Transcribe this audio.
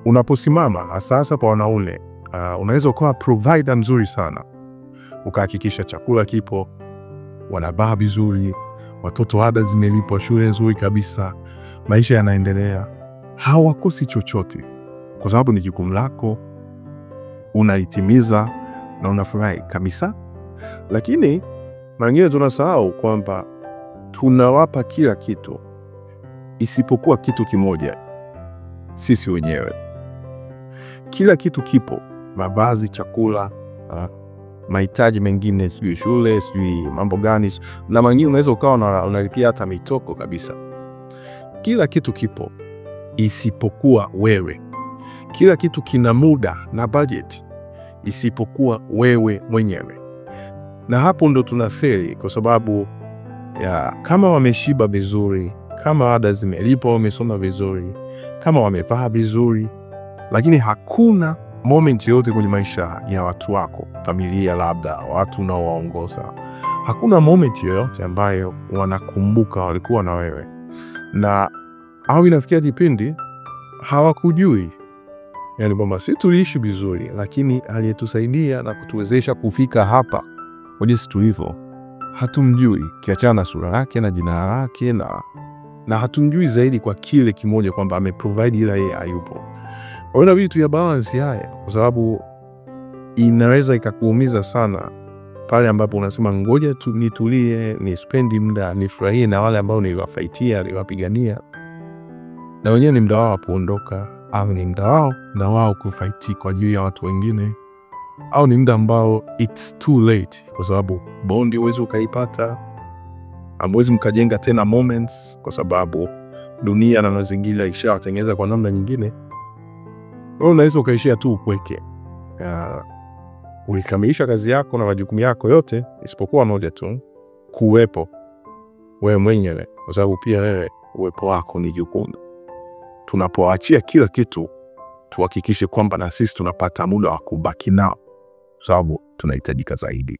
Unaposimama hasa kwa wanaume, unaweza ukawa provider mzuri sana, ukahakikisha chakula kipo, wanavaa vizuri, watoto ada zimelipwa, shule nzuri kabisa, maisha yanaendelea, hawakosi chochote, kwa sababu ni jukumu lako, unalitimiza na unafurahi kabisa. Lakini mara nyingine tunasahau kwamba tunawapa kila kitu isipokuwa kitu kimoja, sisi wenyewe. Kila kitu kipo, mavazi, chakula, mahitaji mengine, sijui shule, sijui mambo gani, na mara nyingine unaweza ukawa unalipia hata mitoko kabisa. Kila kitu kipo isipokuwa wewe. Kila kitu kina muda na budget isipokuwa wewe mwenyewe. Na hapo ndo tunafeli, kwa sababu ya kama wameshiba vizuri, kama ada zimelipwa, wamesoma vizuri, kama wamevaa vizuri, lakini hakuna moment yote kwenye maisha ya watu wako, familia labda, watu unaowaongoza, hakuna moment yoyote ambayo wanakumbuka walikuwa na wewe. Na au inafikia kipindi hawakujui, yani kwamba si tuliishi vizuri, lakini aliyetusaidia na kutuwezesha kufika hapa kwa jinsi tulivyo hatumjui, kiachana na sura yake na jina lake, na hatumjui zaidi kwa kile kimoja kwamba ameprovide ila yeye hayupo. Kwa hiyo inabidi tu ya balance haya, kwa sababu inaweza ikakuumiza sana pale ambapo unasema ngoja tu nitulie, ni spendi muda, nifurahie na wale ambao niliwafaitia, niliwapigania, na wenyewe ni muda wao kuondoka, au ni muda wao na wao kufaiti kwa ajili ya watu wengine, au ni muda ambao it's too late, kwa sababu bondi huwezi ukaipata, hamwezi mkajenga tena moments, kwa sababu dunia na mazingira ishawatengeneza kwa namna nyingine. Wewe unaweza ukaishia tu upweke. Ulikamilisha kazi yako na majukumu yako yote isipokuwa moja tu, kuwepo wewe mwenyewe, kwa sababu pia wewe uwepo wako ni jukumu. Tunapoachia kila kitu, tuhakikishe kwamba na sisi tunapata muda wa kubaki nao, kwa sababu tunahitajika zaidi.